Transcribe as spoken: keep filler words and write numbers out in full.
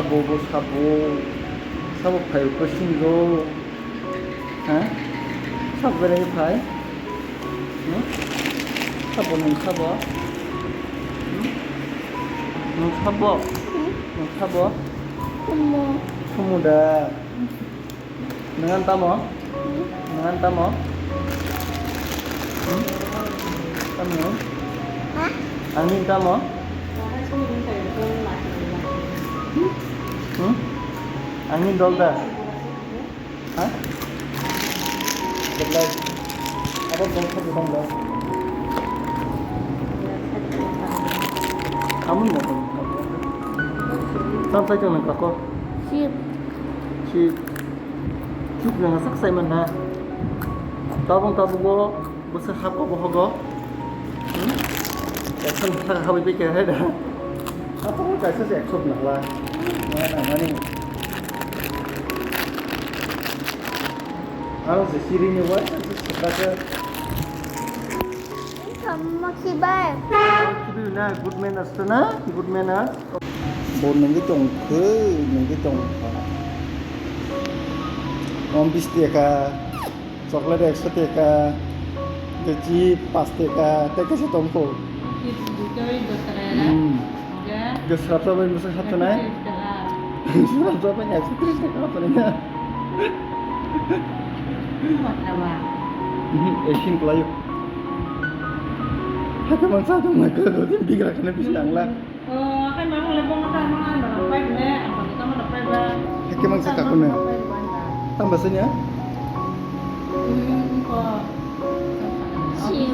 Sabo, bo sabo. Sabo phai ko singo. Ha? Sabo berai phai. Hmm? Sabo nung sabo. Hmm? Nung sabo. Nung sabo. Sumo. Sumo da. Nung an tamo? Nung an tamo? Hmm? Tamo? Ha? Angin tamo? Hmm? Angin dol da? Ha? Belai. Abo dol khe bidang dol. Kamu mau apa? Sampai jangan kako. Sip. Sip. Sip jangan saksai mana. Tabung tabung go. Bwswk hap obo hogo? Hmm? Ekso taka habwi bai khe hai da. Apa ko kaisa se ekso nangla. Nangmani. Aro se siri ni wai se se se. Kamu maksibai. Kibi na good manners to na, good manners. Bo nungwi tong khe, nungwi tong kha. Om bis taka. Chocolate ekso taka, tei chip paanch taka, tei kaisa tongkho. Chips dui taka dos taka na? Hmm. Hwnkhe? Hwnkhe srapsa bai mwswk hapchanai? Thirty taka. Srapsa bai ekso tris taka hapchanai na? Mata ba? Mhm, eighteen kwlaio. Hakhe mangsa tong nai kwlaio, bigra khana bisingo nangla. O, akai mangole bono ta mangano rok pai bole, ang tamo tamo rok pai ba. Hake mangsa kakune. Tamo sini ya? Hmm, ko. Si.